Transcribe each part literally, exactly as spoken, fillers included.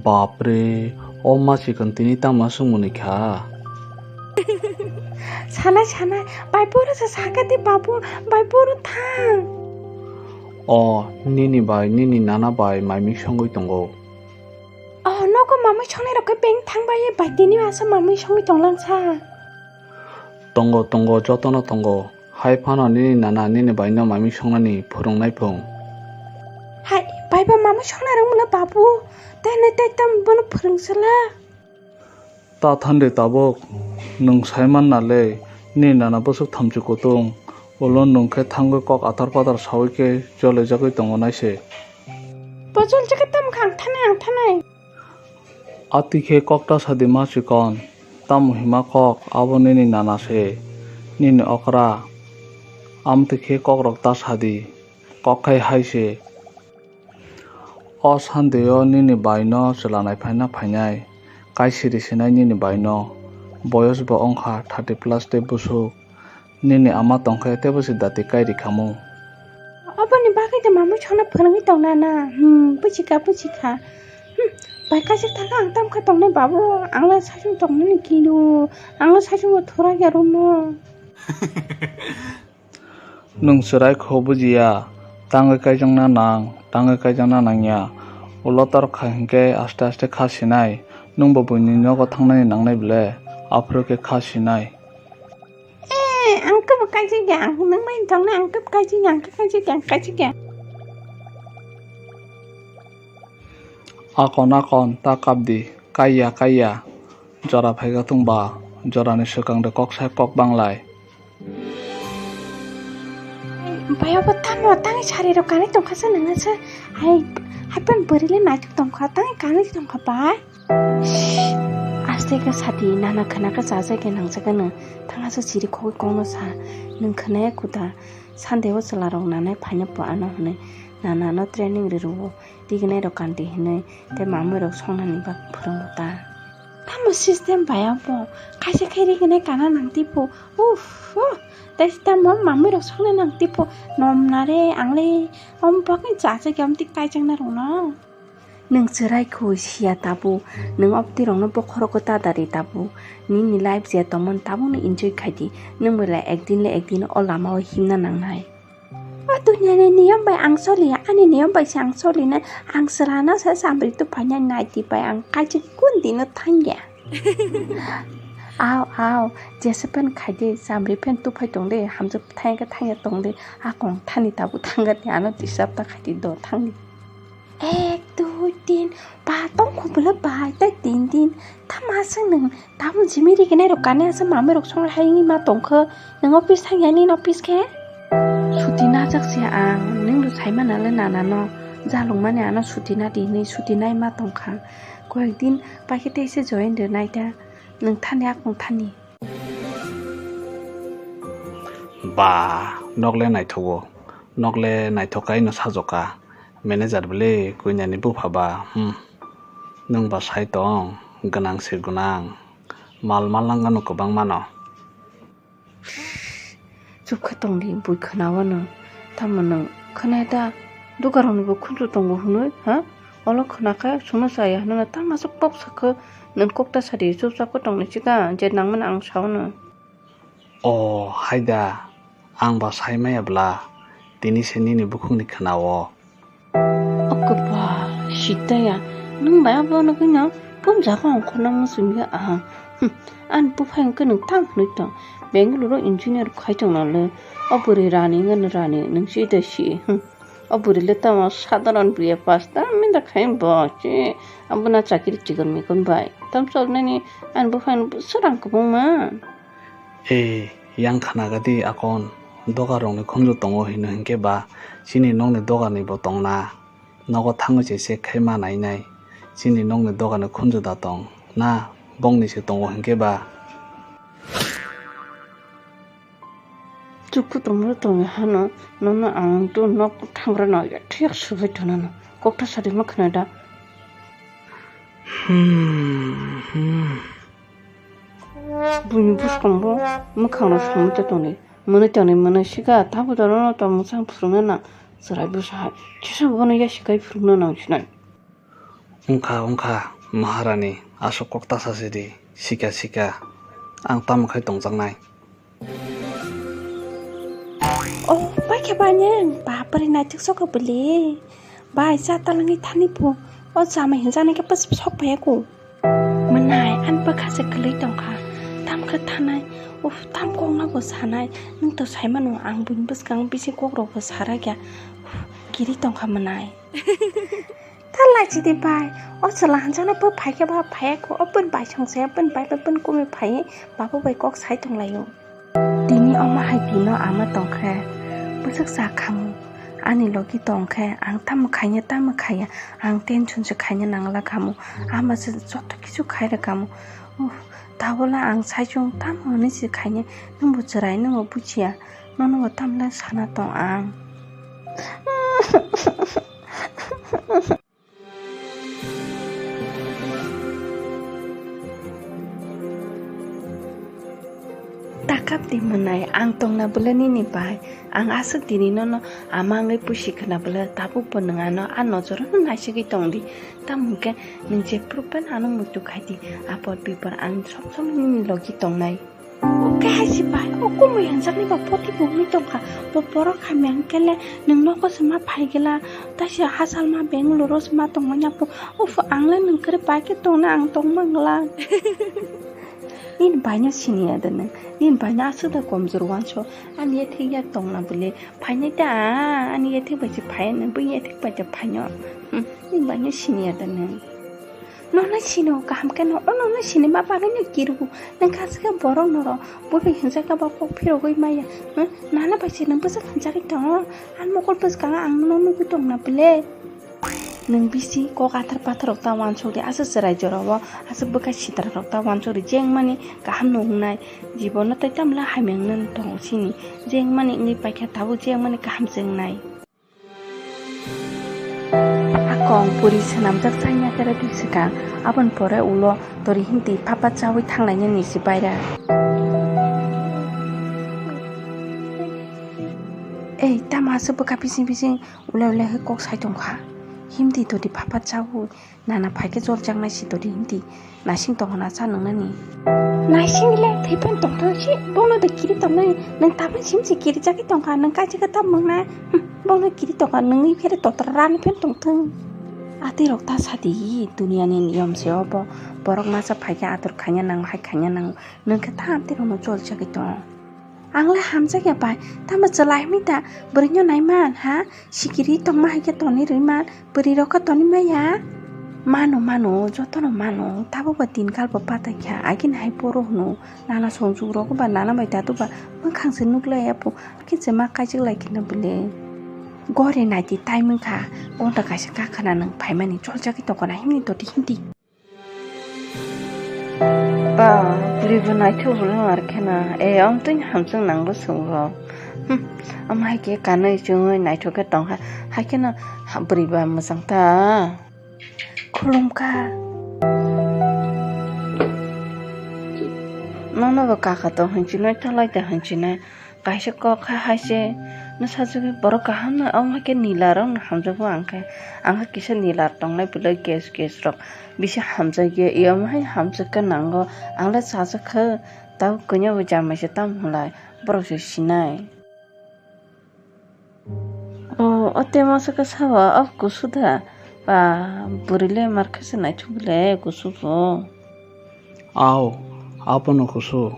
Bapre, o ma chikon tini tamo swngmani kha? Sanai, sanai, bai boro se sakha di babu, bai boro thang. O, nini bai, nini nana bai maimui songwi tongo. Oh, nogo mamui songnai rok khe beng thang bai, bai tini asa mamui songwi tonglang sa. Tongo, tongo, jotono tongo. Hai phano nini nana nini baino mamui songnani phwrwngnai phung. Hai, baiba mamui songnai rwngmano babu. Tei nai tei tam bono phwrwng sala. Ta thandi tabuk, nwng sai manna le, nini nana bwswk thamchi kutung. Ulo nwng khe thangwi kok athar pathar sawi khe jolijagwi tongo nai se. Bo jolijagwi tamo kha ang thanai, ang thanai. Atwi khe kok ta sadi ma chikon, tamo hima kok abo nini nana se, nini okra, amtwi khe kokrok ta sadi, kok khai hai se. O sandeo nini baino chwla naiphaina phainai, kaisiri sinai nini baino, boyos bo wngkha thirty plus tei bwswk. Nini ama tongkhe teibo se dati kairi khamu. Oboni bagwi de mamui sona phwrwngwi tongna na. Hmm, buchikha, buchikha. Hmm, bai kaisa thangkha ang tamkha tongnai babu. Angla saichung tongnani kinu. Angla saichung bo thura ya romo. Nwng chwrai kho bujiya. Tangwi kaijakna nang, tangwi kaijakna nangya. Ulo tor kha hinkhe aste aste kha sinai. Nwngbo buini nogo thangnani nangnai ble. Aphuru khe kha sinai. Eh, ang kebo kaijak ya, ang nang bai tong na, ang kebo kaijak ya, ang kebo kaijak ya, ang kaijak ya. Akon, akon, ta kap di, kaiya, kaiya. Jora phaiga tong ba, jorani swkang de kok sai kok banglai. Bai obo tamo, tang sari rok kanwi tongkha sa nang sa. Hai, hai pen bwrwi le naituk tongkha, tang kanwi tongkha bai. Aste khe sati nana khwna khe chajak khe nangjakgano thangsa chiri khogwi kokno sa nwng khwnaya kuda sandeo chwlarok nanai phaina po ano hwnwi nanano training rirwo rignai rok kanti hwnwi tei mamwi rok songnani bak phwrwngo ta. Tamo system bai abo kaisa khe rignai kana nang tipo uff tei tamo mamwi rok songna nang tipo nom nare angle omo bagwi chajak khe amtwi kaijakna rokno. Nwng chwrai kho siya tabuk, nwng opti rokno bokhorok ta dari tabuk, nini life je tongmani tabukno enjoy khaidi, nwng belai ekdin le ekdin o lama o himna nangnai. O duniani niyom bai ang soliya, ani niyom bai se ang solinai, ang chwrano se chamri tuphainai naidi bai ang kaisa kun dino thangya. Ao, ao, jesa pen khaidi chamri pen tuphai tongdi, hamjak thangya thangya tongdi, a kong thani tabuk thangkha di ano disturb ta khaidi do thangdi. Ek, dui, tin, ba, tongkhu bwlw bai tei tin din. Tamo aswk nwng tabuk jimi riginai rok kani aswk mamwi rok song hai wngwi ma tongkha. Nwng office thangya nini office khe? Suti najak se ang, nwng rw sai mana le nana no. Jalung mani ano suti na di hinwi suti nai ma tongkha. Koyek din paikhe teisa join rw nai ta. Nwng thani akung thani. Ba, nok le naithogo. Nok le naithok kai no sajokha. Manager bwle kuinani bupha ba, hmm. Nwng ba sai tong, gwnang se gwnang. Mal mal nang gano kwbangma no. Chukha tongdi bui khwnao no. Tamo nwng khwnai da? Dugarokni bo khunju tongo hwnwi, ha? Olo khwnakhe chwngno chaya hwnwi tamo aswk kok sakha? Nwng kok ta sadi chupchap khe tongni chikha, je nangmani ang sao no. O, hai da, ang ba sai maya bwla, tini se nini bukhukni khwnao. O kwpal, sitaya, nwng bai abono khe no pun jaga ongkhorna muchungya aha. Hm, ani buphai hwnkhe nwng tang hwnwi tong. Bengaluru o engineer khai tong nale. O bwrwi rani wngani rani, nwng si da si. Hm, o bwrwi le tamo sadharan bwrwi ya pasta minda khai bo se. Abono chakiri chikon mikon bai. Tam cholnani ani buphai no bwswk rang kwbangma. E, yang khna gadi akon, doga rokni khunju tongo hino hinkhe ba, chini nokni doga ni bo tongna, nogo thangwi se check khai ma nainai, chini nokni doga ni khunju da tong na, bongni se tongo hinkhe ba. Chukhu tongmani tongwi hano, nono ang to nok thangra no ya thik subai tonano, kokta sadi ma khna da. Hmm, hmm. Buini bwskango mwkhang rok samwi tongdi. Mwnwi tongdi, mwnwi sika, tabuk dorono tong mwchang phwrwngna nang. Chwrai bwsa hai, chisa bono ya sikai phwrwngna nang sinai. Wngkha, wngkha, Maharani, aswk kok ta sa sidi, sika, sika, ang tamo khai tongjaknai. Oh, paikha bai neng, bapre, naithok sokha bwle. Bai, cha talangwi thani phu. O chamai hinjaknai khe pas sok phaiya ko. Mwnai, ani bwkha se kwlwi tongkha. Tam khe thanai. Uf, tam kokno bo sanai. Nwng to saimano, ang buini bwskango bisi kokrok bo sarakya. Uf, kiri tongkha mwnai. Thalai chidi bai. O chwla hinjaknai bo phaikhe ba phaiya ko. O bun bai songse, bun bai, bun kumui phai. Babu bai kok sai tonglaio. Tini omo hai tino ama tongkhe, bwswk sa khamu, ani logi tongkhe, ang tamo khaina, tamo khaiya, ang tension se khaina nangla khamu, ama se joto kisu khaira khamu. Uff, tabula ang saichung tamo hwnwi se khaina, nwngbo chwrai, nwngbo bujiya, nono bo tamle sana tong ang. Takap di mwnai, ang tongna bwle nini bai. Ang aswk tini nono ama wngwi pusi khwna bwle, tabuk bo nwng ano a nojoro no naisigwi tong di. Tamo hwnkhe nwng jephru phano ano muitu khai di. Apor bipor ang sob somoi nini logi tongnai. Oke hai si bai, o kumui hinjakni ba poti bo wngwi tongkha. Bo borok hamya hwnkhe le nwng nogo se ma phai gela, taisa hachal ma Bengaluru se ma tongmani apo. Uf, ang le nwng kwrwi bai khe tongna ang tong mangla. Nini baino siniya de nwng, nini baino aswk da komjor wanso, ani yathek ya tongna bwle, phainai da, ani yathek bai se phai, nwng bini yathek bai da phaino, hmm, nini baino siniya de nwng. Nono sino kaham khe no, o nono sini ma bagwi no kiru, nwng kha se khe borok noro, bwrwi hinjak khe ba kok phirogwi maya, hmm, nana bai se nwng bwswk hinjagwi tongo, ani mokol bwskango ang nono nugwi tongna bwle. Nwng bisi kok athar pathar rok ta wansuk di, aswk chwrai jorao aswk bwkha sitra rok ta wansuk di, jeng mani kaham no wngnai, jibono tai tamla hamya wngna tongo sini, jeng mani wngwi paikha tabuk jeng mani kaham se wngnai. Akong puri swnamjak chaya khe rwdi swkang, aboni pore ulo tori himti phapa chaui thanglainani se baira. Ei, tamo aswk bwkha bising bising Ulai ulai khe kok sai tongkha. Himdi dodi phapha chaui nana phaikhe jol jaknai si dodi himdi naising tongna cha nwngnani. Naising le thwi phano tongthok si, bono de kiri tongnai, nwng tabuk simsi kiri jagwi tongkha, nwng kaisa khe tam mwngnai, hm, bono kiri tongkha, nwngwi phere totra rani phano tongthwng. Atwi rok ta sadi, duniani niyom se obo, borok masa phaikhe ator khaina nango, hai khaina nango, nwng khe ta atwi rokno jol jagwi tong. Ang le hamjak ya bai, tamo chwlai hwnwi ta bwrwino naiman ha? Sikiri tongma hai khe tonwi rwman, bwrwi rok khe tonwi maya? Mano, mano, jotono mano, tabuk ba din kal bo patai kha, agini hai poro hwno, nana songjwk rogo ba nana bai dadu ba mwkhang se nuk lai ya pho, khe se ma kaijak lai khe na bwle. Gore naidi time wngkha, gonta kaisa kakhwna nwng phaimani choljagwi tongkha na himni dodi himdi. Ba, bwrwi bo naithok bwlwng ar kheno. E, omtwini hamjwk nango chwngbo. Hm, omo hai khe kanwi chwngwi naithok khe tongkha. Hai kheno ha, bwrwi ba mwchang ta. Khulumkha. Nono bo kaka tong hinwi chinwi, thalai ta hinwi chinwi. Kaisa kok kha hai se, no sajagwi borok kaham no, omo hai khe nila rok no hamjago ang khe. Ang khe kisa nila tongnai belai gas gas rok. Bisi hamjak ya, i omo hai hamjak khe nango. Ang le chajak kha, tabo kanya bo jamai se tamo hwnlai, borok se sinai. O, o temo se khe sabo, o kusu da. Ba, bwrwi le mar khe se naithok le kusu bo. Ao, abono kusu,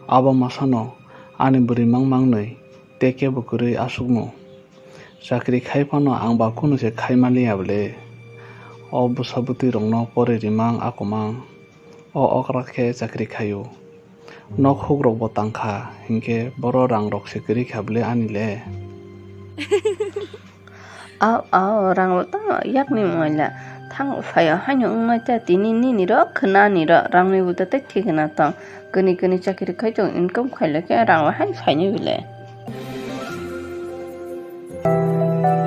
abo masano ani bwrwi mang mangnwi tei kebo kwrwi aswkno. Chakri khai phano ang ba kunu se khai manliya bwle. O bwsa bwtwi rokno pore rimang akumang, o okra khe chakri khaio. Nok huk rok bo tangkha, hinkhe boro rang rok se kwrwi kha bwle ani le. Ao, ao, rang bo tamo yakni moila. Thango phaio haino wngnai ta tini nini rok khwnani rok rangni bo tei thik khna tong. Kwnwi kwnwi chakri khai tong, income khailai khe rang bo hai phainai bwle.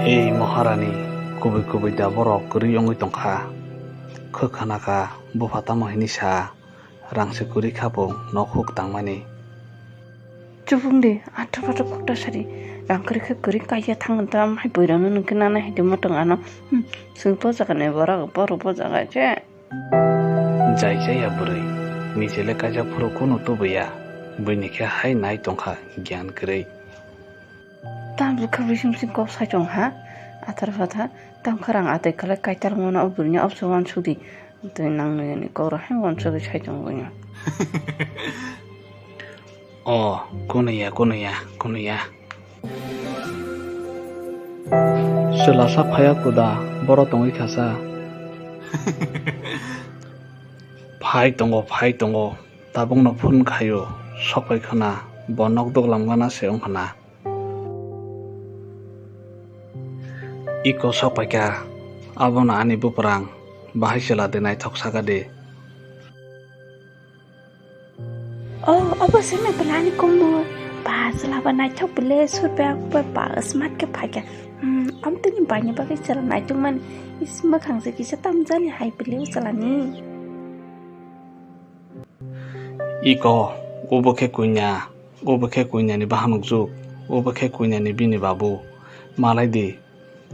Ei Maharani, kubui kubui da borok kwrwi wngwi tongkha. Khw khna kha, bupha tamo hini sa. Rang se kwrwi kha bo nok huk tangmani. Chubung de, athro phathro kukta sari. Rang kwrwi khe kwrwi kaisa thang tam hai bwrwi rokno nung khe nana hai tongma tong ano. Hmm, swng po jaga ni borok, borok po jaga se. Jai jaya bwrwi, nijele kaijak phuru kunu tubuya, buini khe hai nai tongkha gyan kwrwi. Tam bwkha bising bising kok sai tong ha, athar phatha, tam kha rang atwi khlai kaitor mano o bwrwini opsa wansuk di, twi nang nuyani kok rok hai wansugwi sai tong buino. O, kunuya, kunuya, kunuya. Chwlasa phaiya kuda, boro tongwi khasa. Phai tongo, phai tongo. Tabukno phone khaio, sokpai khwna, bo nok duglam gana se wng khwna. Iko sokpaikha, abono ani bwpwrang, bahai chwla de naithok saka de. Oh, obo se me belani komo. Ba, chwla ba naithok bele, sur ba, ba, ba, smart khe phaikha. Hmm, amtwini baini bagwi chwla naithok mani, is mwkhang se kisa tamjani hai bele o chwlani. Iko, obo khe kunya, obo khe kunyani bahanukjwk, obo khe kunyani bini babu. Malai di,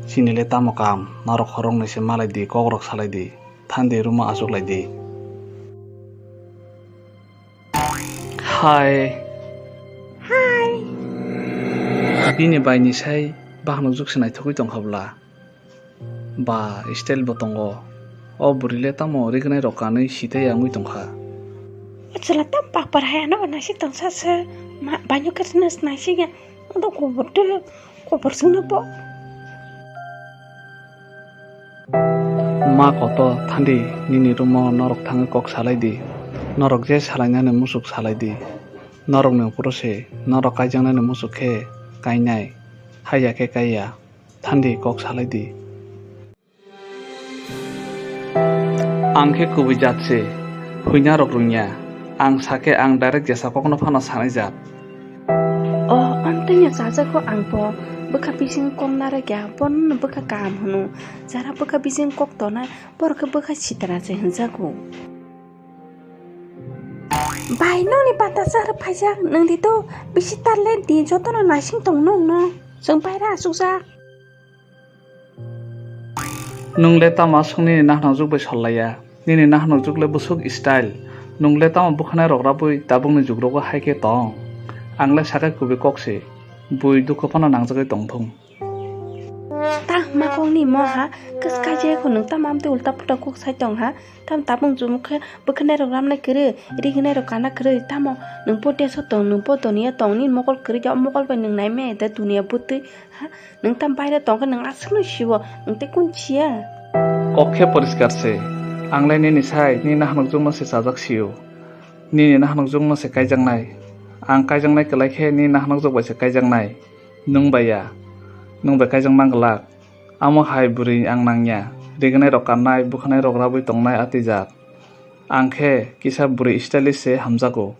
chini le tamo kam, norok horoknwi se malai di, kokrok salai di, thandi rumo achuk lai di. Hai. Hai. Bini baini sai bahanukjwk se naithogwi tongkha bwla. Ba, style bo tongo. O bwrwi le tamo rignai rok kanwi sitaiya wngwi tongkha. O chwla tam pakpar hai ano bo naisik tongsa se. Ma, banyo khe rwna se naisik ya. Odo kobor de, kobor singno bo. Ma koto thandi nini room o norok thangwi kok salai di. Norok je salainani musuk salai di. Norokni uphuru se norok kaijaknani musuk khe kainai. Haiya khe kaiya. Thandi kok salai di. Ang khe kubui jat se, huina rok rwngya. Ang sakhe ang direct jesa kokno phano sanai jat. O, amtwino chajakgo ang bo. Bwkha bising kok narwkya, bono bwkha kaham hwno. Jara bwkha bising kok tonai, borok khe bwkha sitra se hwnjago. Bai, nokni bata chara phaijak, nwng di to bisi tarle di, jotono naising tong nokno. Chwng baire achukjak. Nwng le tamo aswk nini nahanukjwk bai sol laiya? Nini nahanukjwk le bwswk style. Nwng le tamo bwkhanai rok rabwi tabukni jugrogo hai khe tong? Ang le sakhe kubui kok se, bui dukhu phano nangjagwi tong thung. Ta hwma kokni mo ha, kwskai je kho nwng tamo amtwi ulta pulta kok sai tong ha? Tamo tabuk chumuk khe bwkhanai rok ramnai kwrwi, rignai rok kana kwrwi, tamo nwng bo desh o tong, nwng bo doniya tong, nini mokol kwrwi khe o mokol bai nwng naimaya da duniya bwtwi ha? Nwng tamo baire tong khe nwng aswkno sio, nwng tei kung siya? Kok khe poriskar se, ang le nini sai, nini nahanukjwkno se chajak sio. Nini nahanukjwkno se kaijaknai. Ang kaijaknai kwlai khe nini nahanukjwk bai se kaijaknai. Nwng bai ya. Nwng bai kaijak mang glak. Amo hai bwrwi ang nangya. Rignai rok kannai, bwkhanai rok rabwi tongnai atijak. Ang khe kisa bwrwi stylish se hamjago.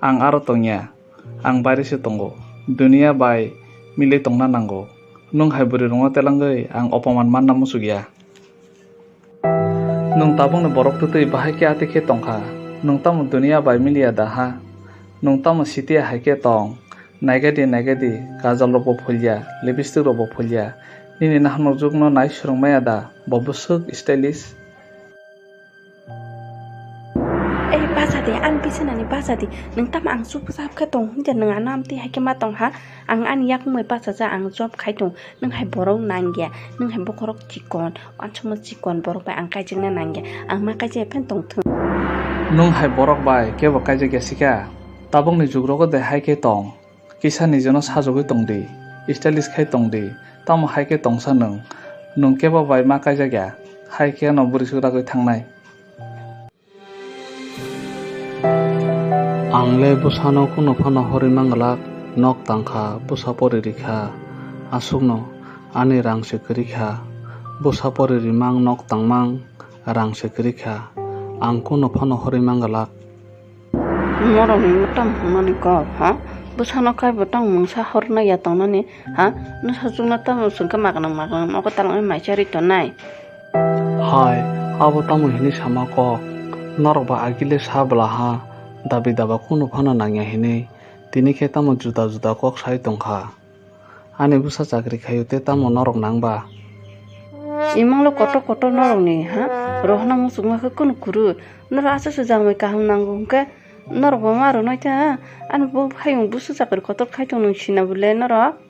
Ang aro tongya. Ang baire se tongo. Duniya bai milwi tongna nango. Nwng hai bwrwi rokno telangwi ang opoman manna muchukya. Nwng tabukni borok twtwi bahai khe atwi khe tongkha. Nwng tamo duniya bai miliya da ha? Nwng tamo sitiya hai khe tong? Naigadi naigadi kajol rokbo phulya, lipstick rokbo phulya. Nini nahanukjwkno nai swrwngmaya da? Bo bwswk stylish. Ei, bacha di, ani bisinani bacha di. Nwng tamo ang chupchap khe tong hwnja, nwng ano amtwi hai khe ma tong ha? Ang ani yakung bai bachaja, ang job khai tong. Nwng hai borok nangya, nwng hai bokhorok chikon, uansukma chikon, borok bai ang kaijakna nangya. Ang ma kaijak ya phan tong thung. Nwng hai borok bai kebo kaijak ya sikha? Tabukni jugrogo de hai khe tong. Kisa nijeno sajagwi tong di, stylish khai tong di, tamo hai khe tongsa nwng. Nwng kebo bai ma kaijak ya, hai khe no bwrwi swk ragwi thangnai. Ang le bwsano kunu phano horwi manglak, nok tangkha, bwsa porwi rikha, aswkno ani rang se kwrwikha, bwsa porwi rimang, nok tangmang, rang se kwrwikha, ang kunu phano horwi manglak. Norokni tamo hwnmani kok, ha? Bwsano kaibo tamo mungsa horna ya tongnani, ha? Nwsajwkno tamo chwngkhe magnang magnang nogo talangwi maicharwi tongnai. Hai, abo tamo hinwi sama kok? Norok ba agile sa bwla ha, dabi daba kunu phano nangya hinwi, tini khe tamo juda juda kok sai tongkha. Ani bwsa chakri khaio tei tamo norok nang ba? Imanglo kotor kotor norokni ha? Rohorna muchungma khe kunu kuru. Norok aswk se jangbai kaham nango hwnkhe norok bo ma rwnai ta? Ani bo hayung bwsa chakri kotor khai tong nwng sina bwle norok?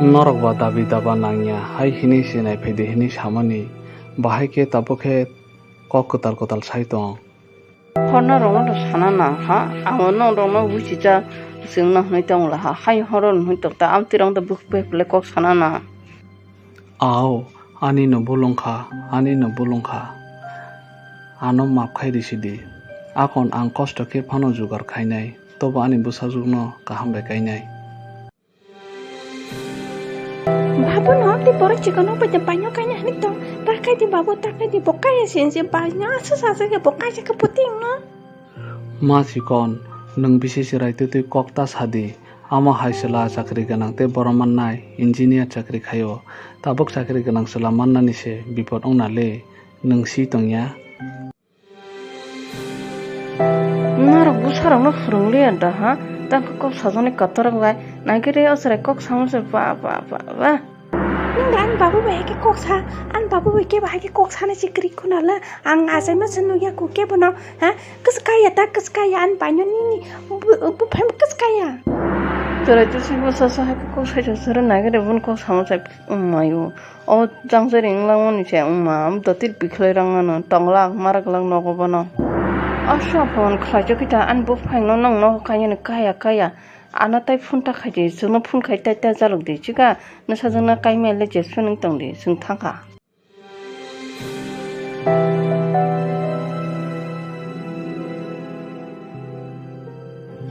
Norok ba dabi daba nangya hai hinwi se naiphai di hinwi samani bahai khe tabuk khe kok kwtal kwtal sai tong. Horno rokno to sana na ha, amo norokno buchicha chwngno hwnwi tong la ha, hai horo hwnwi tong ta, amtwi rok to bwk bwk le kok sana na. Ao, ani no bulung kha, ani no bulung kha. Ano map khai risi di. Akon ang kosto khe phano jugar khainai, tobo ani bwsajwkno kaham bai kainai. Babu no tei borok chikon no bai tei paino kaina hinwi tong. Takhai di babu, takhai di, bo kaya se se bai no aswk sa se bo kaya khe puting no. Ma chikon, nwng bisi chirai twi twi kok ta sa di. Amo hai chwla chakri gwnang tei borom mannai, engineer chakri khaio. Tabuk chakri gwnang chwla mannani se bipot wngna le, nwng si tongya? Norok bwsarokno phwrwng liya da ha? Tang khe kok sajaknai kotor wng lai. Nai khe re o chwrai kok samo se ba, ba, ba, ba. Nwng da ani babu bai hai khe kok sa, ani babu bai kebo hai khe kok sana se kwrwi khuna le. Ang achaima se nukya kok kebo no, ha? Kwchwkaya ta, kwchwkaya ani bai no nini bu, bu phaima kwchwkaya. Chwrai twi se bwsa sa hai khe kok saijak se re nai khe re bun kok samo se wng maio. O jang jari wng langmani se wngma, amo dotir bikhlai rang ano, tong lak, ma rwk lak nogo bono. Aswk aphano khlaijak khe ta, ani buphang no nwng nogo kaiya ni kaya kaya. Ano tai phone ta khai di, chwngno phone khai tai ta jalok di, chikha, nwsajwkno kai maya le jespe nwng tong di, chwng thang kha.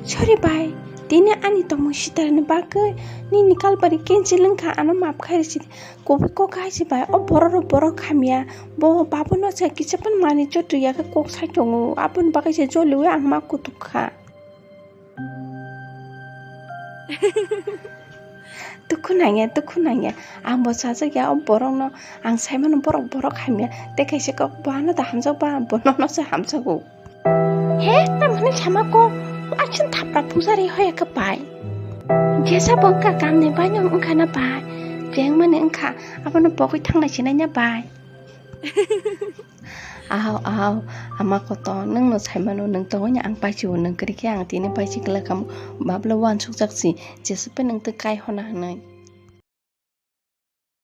Sorry bai, tini ani tongmung sitarni bagwi nini kalbari cancel wngkha, ano map khai risi. Kubui kok hai se bai, o borok rok borok hamya, bo babu no se kisa phano manwi chotwi ya khe kok sai tongo, aboni bagwi se joliui ang ma kutuk kha. Tukhu nangya, tukhu nangya, ang bo sajak ya o borok no, ang sai mano borok borok hamya, tei kaisa kok bo ano da hamjak ba, bo nono se hamjago. He, tamoni sama ko, asin thapra pujari hoya khe bai. Jesa bo wngkha kamni bai no wngkha na bai. Jeng mani wngkha, abono pogwi thangnai sinai na bai. Aw, aw, ama koto, nwng no sai mano, nwng tongwi no ang paisibo, nwng kwrwi khe ang tini paisi kwlai kha, bablo uansuk jak si, jesa bai nwng twi kai hona hwnwi.